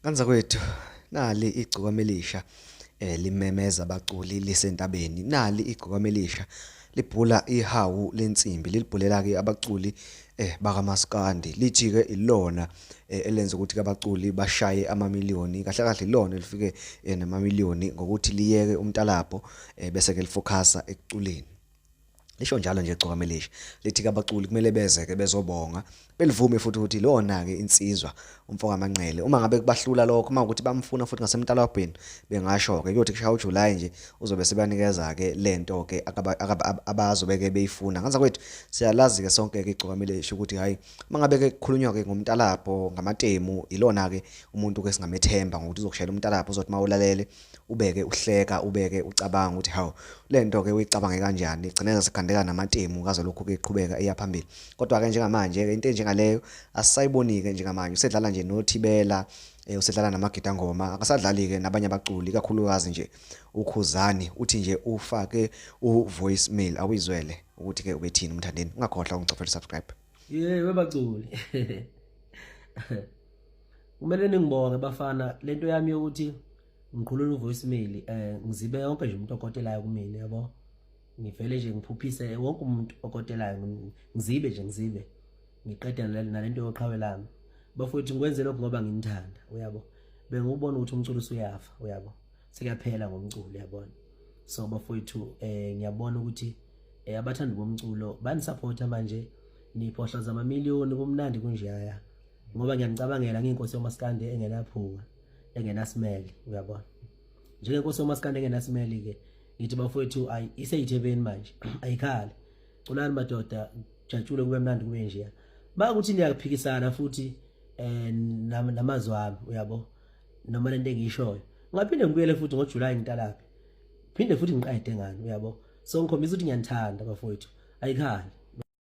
Kanzakwethu nali igcokama elisha limemeza abaculi lisentabeni nali igcokama elisha libhula ihawu lensimbi lilibhulela ke abaculi bakamaskandi lithi ke ilona elenza ukuthi ke abaculi bashaye amamiliyoni kahle kahle ilona elifike namamiliyoni ngokuthi liyeke umtalabho bese ke lifokhasa ekuculeni. Lisho njalo nje Gcokama Elisha lithi ke abaculi kumele beze ke bezobonga belivume futhi ukuthi lona ke insizwa umfo kaManqele uma ngabe kubahlula lokho uma ukuthi bamfuna futhi ngasemtalabheni bengasho ke kuyothi kushaya uJuly nje uzobe sebanikeza ke lento ke abazobe ke beyifuna nganza kwethu siyalazi ke sonke ke Igcokama Elisha ukuthi hayi uma ngabe ke kukhulunywa ke ngomtalabho ngamatemu ilona ke umuntu ke singamethemba ngokuthi uzokushayela umtalabho uzothi mawulalele ubeke uhleka ubeke ucabanga ukuthi hawu lento ke uyicabange kanjani igcine sekhandeka namatemu kaze lokhu ke iqhubeka eya phambili kodwa ke njengamanje ke into enjengaleyo asisayiboni ke njengamanje usedlala nje noThibela usedlala namagidangoma akasadlali ke nabanye abaculi kakhulukazi nje uKhuzani uthi nje ufake u-voice mail awuyizwele ukuthi ke ubethini umthandeni ungakhohlwa ungicofela subscribe. Yey webaculi. Kumele ningibonge bafana lento yami yokuthi ngiqhulula uvoicemail ngizibe yonke nje umuntu okotelayo kumina yabo. Ngivele nje ngiphuphise wonke umuntu okotelayo ngizibe nje ngizibe ngiqede nalento yoqhawe lami. Bafowethu ngikwenze lokhu ngoba nginithanda uyabo. Bengubona ukuthi umculo usuyafa uyabo. Sekuyaphela ngomculo uyabona. So bafowethu ngiyabona ukuthi abathandi bomculo banisupporta manje niphohloza amamiliyoni kumnandi kunjeyaya. Ngoba ngiyanicabangela ngiyinkosi yomaskandi engenaphunga engenasimele uyabona njengenkosi yomaskandi engenasimele ke ngithi bafowethu ayi iseyithebeni manje ayikhali culani madoda jatshule kube mnandi kube njeya makuthi niyaphikisana futhi namazwi ami uyabo noma lento engiyishoyo ngaphinde ngibuyele futhi ngoJuly ngitalaphi phinde futhi ngiqede ngani uyabo so ngikhombisa ukuthi ngiyanithanda bafowethu ayikhali.